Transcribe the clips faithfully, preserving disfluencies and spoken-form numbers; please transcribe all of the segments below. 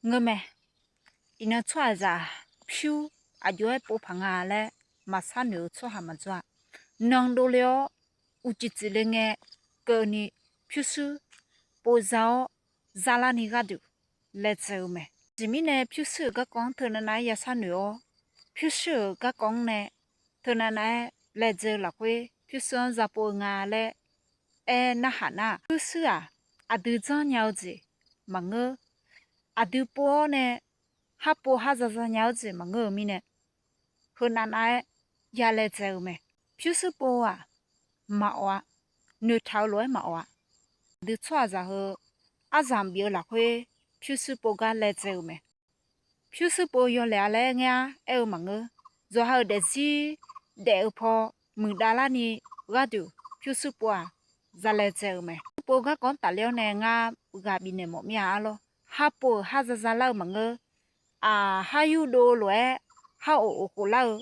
Ngeur mae. Iqnan tsawrhaqzaq pyur aqjox-aer pov paq nga laer maqsar noeq-eu tsawrhaq maqjawr-a. Nan dovle-awr uqcif tsuif le ngae keuvni pyurshuir pov za-awr zarlarni gharduq laedzae-eu mae. Aqjeq mirnae pyurshuir-euq garkawv-anr teunav nav-aer yashar noeq-awr, pyurshuir-euq garkawv-anr nae teunav nav-aer laedzae-eu lafkhoer pyurshuir-anr za pov-eu nga laer aer narhaq nar-aq, pyurshuir-aq aqdui janrnya-eu jeq maqngeur. Aqdui pov-awr nae har pov har zaza nya-eu jeq maqngeur-eu mirnae, heunav nav-aer ya laedzae-eu mae. Pyurshuir pov-aq maqawf-a. Noeqtaq-eu lof-aer maqawf-a. Aqdui tsawrhaqzaq heu arzanq bif-eu lafkhoer pyurshuir pov gar laedzae-eu mae. Pyurshuir pov yawlaeq-a laer ngaer-ar aer-eu maqngeur. Yawqha-euq daefzir daef-eu paw muiqdav larni gharduq pyurshuir pov-aq za laedzae-eu mae. Pyurshuir pov garkawv-anr tafler-awr nae ngar ghaq bifnaeq mawf mir-a arlawr. Har pov-euq har zaza lar-eu maqngeur. Aq, har yurdov-eu lof-aer har of of khof lar-eu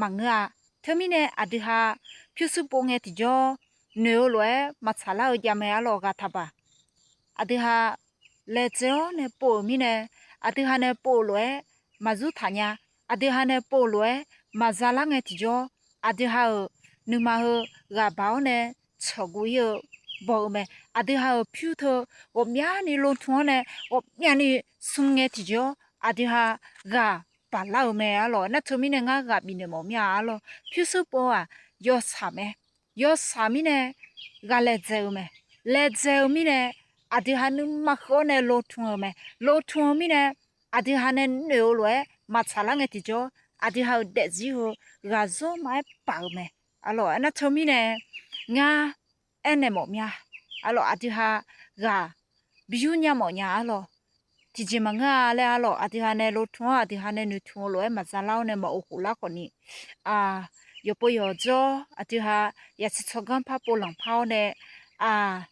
maqngeur-a. Teumirnae aqdui ha pyurshuir pov ngae tiqjawr noeq-eu lof-aer maqtsaq lar-eu javmae arlawr ghaq taqbaq. Aqdui ha laedzae-awr nae pov-euq mirnae, aqdui ha nae pov-euq lof-aer maqzur taq nya. Aqdui ha nae pov-euq lof-aer maqza lar ngae tiqjawr, aqdui ha-euq nuima heu ghaq baq-awr nae tsawqguv ir-eu baw-eu mae. Aqdui ha-euq pyur teu ghawqmyani lotm-anr nae ghawqmyani smr ngae tiqjawr, aqdui ha ghaq baq lar-eu mae arlawr. Nar teumirnae ngar ghaq bifnaeq mawf mir-a arlawr. Pyurshuir pov-aq yawshaq mae. Yawshaq mirnae ghaq laedzae-eu mae. Laedzae-eu mirnae aqdui ha nuima heu-awr nae lotm-eu mae. Lotm-eu mirnae aqdui ha nae noeq-eu lof-aer maqtsaq lar ngae tiqjawr, aqdui ha-euq daefzir heu ghaq zawr ma-aer paf-eu mae arlawr. Nar teumirnae ngar aernaeq mawf mir-a arlawr. Aqdui ha ghaq bi yur nya mawf nya arlawr. Tiqjeq maqngeur-a laer arlawr. Aqdui ha nae lotm-anr aqdui ha nae noeqtmq-eu lof-aer maqza lar-awr nae maq of khof lar khawfni, aq, yawqpov yawqdzawr aqdui ha yaqsiq tsawrganr par pov lanq par-awr nae, aq,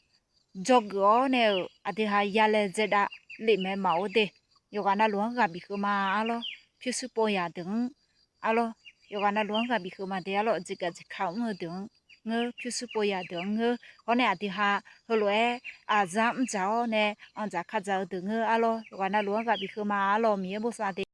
dzawgeuf-awr nae-euq aqdui ha ya laedzae dav lef mae maq-or de. Yawqghaq navluf-anr ghaq bif keuv ma arlawr. Pyurshuir pov yaq deuq-anr arlawr. Yawqghaq navluf-anr ghaq bif keuv ma de arlawr. Jeqgaf jeqka mr-eu deuq-anr ngeur, pyurshuir pov yaq deuq-anr ngeur. Hawr nae aqdui ha heulof-aer aqzar mr dzaq-awr nae anqdzaq kadzaq-eu deuq ngeur arlawr. Yawqghaq navluf-anr ghaq bif keuv ma arlawr. Miqyaer bosav de.